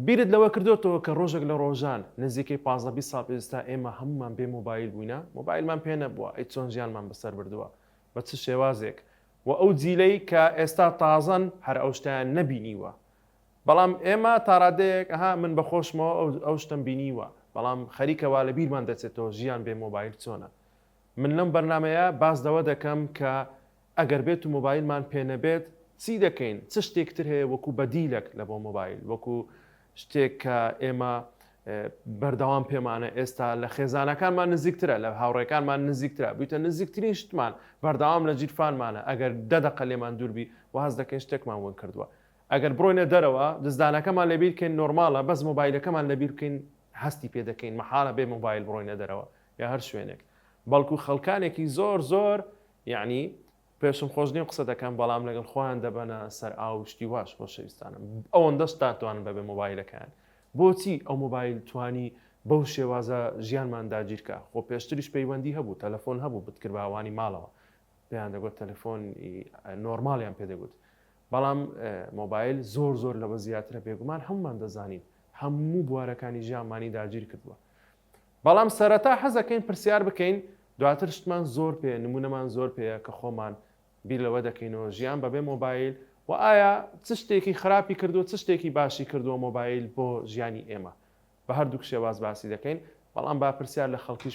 بیرت لەوە کردۆتەوە کە ڕۆژێک لە ڕۆژان نزیکەی 15 20 ساڵ ئێستا ئێمە هەموومان بێ مۆبایل بووینە، مۆبایلمان پێ نەبووە، ئەی چۆن ژیانمان بەسەر بردووە؟ بە چ شێوازێک؟ وە ئەو جیلەی کە ئێستا تازەن هەر ئەو شتەیان نەبینیوە. بەڵام ئێمە تاڕادەیەک ئەها من بە خۆشمەوە ئەو شتەم بینیوە، بەڵام خەریکە وا لە بیرمان دەچێتەوە ژیان بێ مۆبایل چۆنە. من لەم بەرنامەیە باس لەوە دەکەم کە ئەگەر بێت و مۆبایلمان پێ نەبێت چی دەکەین، چ شتێک تر هەیە وەکو بەدیلەک لە بۆ مۆبایل، وەکو شتێک کە ئێمە بەردەوام پێمانە ئێستا لە خێزانەکانمان نزیکترە، لە هاوڕێکانمان نزیکترە، بوویتە نزیکترین شتمان، بەردەوام لە جیرفانمانە، ئەگەر دە دەقە لێمان دووربی وا هەست دەکەین شتێکمان ون کردووە. ئەگەر بڕۆینە دەرەوە جزدانەکەمان لەبیر کەین نۆرماڵە، بەس مۆبایلەکەمان لەبیر بکەین هەستی پێ دەکەین، مەحاڵە بێ مۆبایل بڕۆینە دەرەوە یا هەر شوێنێک. بەڵکو خەڵکانێکی زۆر زۆر یەعنی پێشم خۆش نیە قسە دەکەم بەڵام لەگەڵ خۆیان دەبەنە سەر ئاو شتی واش خۆشەویستانم ئەوەندەش تاتوانن بەبێ مۆبایلەکەیان بۆچی ئەو مۆبایل توانی بەو شێوازە ژیانمان داگیرکە خۆ پێشتریش پەیوەندی هەبوو تەلەفۆن هەبوو بتکرد بە ئەوانی ماڵەوە پێیان دەگوت تەلەفۆن نۆرماڵیان پێدەگوت بەڵام مۆبایل زۆر زۆر لەوە زیاترە بێگومان هەمومان دەزانین هەموو بوارەکانی ژیانمانی داگیر کردووە بەڵام سەرەتا حەزەکەین پرسیار بکەین دواتر شتمان زۆر پێ نمونەمان زۆر پێیە کە خۆمان بیر لەوە دەکەینەوە ژیان بەبێ مۆبایل و ئایا چ شتێکی خراپی کردووە چ شتێکی باشی کردووە مۆبایل بۆ ژیانی ئێمە بە هەردووک شێواز باسی دەکەین بەڵام با پرسیار لە خەڵکیش.